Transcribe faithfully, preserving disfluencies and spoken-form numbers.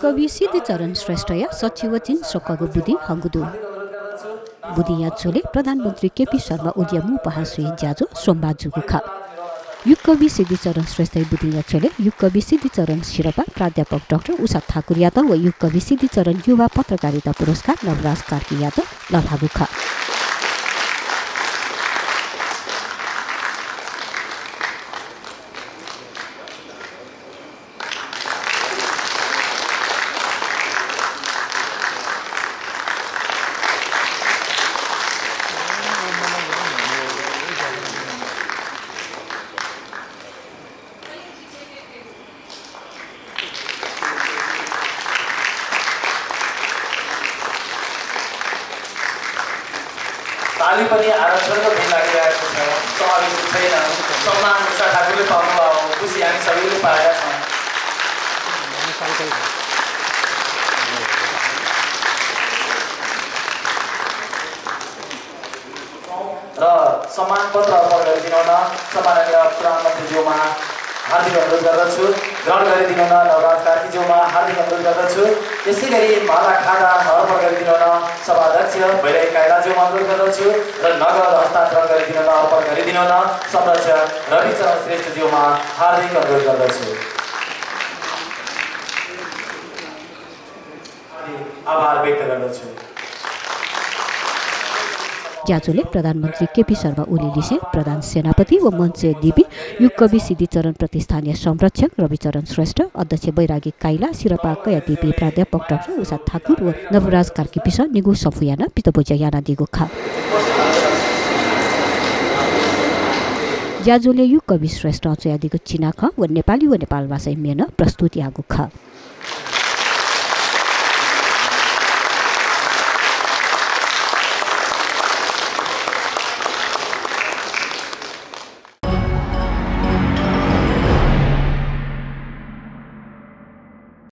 कवि सिद्धिचरण श्रेष्ठया सच्छि व चिं स्वकःगु बुदिं हंगु दु। बुदिंया झ्वलय् प्रधानमन्त्री केपी शर्मा ओलीया मू पहाः स्वये ज्याझ्वः सोमबाः जूगु खः। युगकवि सिद्धिचरण श्रेष्ठया बुदिंया झ्वलय् युगकवि सिद्धिचरण सिरपाः प्राध्यापक डाक्टर उषा ठाकुरयात व युगकवि सिद्धिचरण युवा पत्रकारिता पुरस्कार नवराज कार्कीयात लःल्हाःगु खः। ताली पनि आरक्षणको भिन्न लागिरहेको छ। समावेश छैन। सम्मान उषा ठाकुरले पाउनुभयो, खुसी हामी सबैले पाएका छौँ। र सम्मान पत्र अर्पण गरिदिनुहुन सम्माननीय प्रधानमन्त्रीज्यूमा हार्दिक अनुरोध गर्दछु। ग्रहण गरिदिनुहुन नवराज कार्कीज्यूमा हार्दिक अनुरोध गर्दछु। यसै गरी माला खादा अर्पण गरिदिनुहुन सभाध्यक्ष भैरवी काइलाज्यूमा अनुरोध गर्दछु र नगद हस्तान्तरण गरिदिनुहुन अर्पण गरिदिनुहुन संरक्षक रविचरण श्रेष्ठज्यूमा हार्दिक अनुरोध गर्दछु। आभार व्यक्त गर्दछु। ज्याझ्वलय् प्रधानमन्त्री केपी शर्मा ओली लिसें प्रधान सेनापति व मञ्चय् दीपिं युगकवि सिद्धिचरण प्रतिष्ठानया संरक्षक रविचरण श्रेष्ठ, अध्यक्ष बैरागी काइला, सिरपाः कयादीपिं प्राध्यापक डाक्टर उषा ठाकुर व नवराज कार्कीपिन्सं निगू सफू यानाः पितब्वज्या यानादीगु खः। ज्याझ्वलय् युगकवि श्रेष्ठं च्वयादीगु चिनाखँ व नेपाली व नेपालभाषाया म्ये नं प्रस्तुत याःगु खः।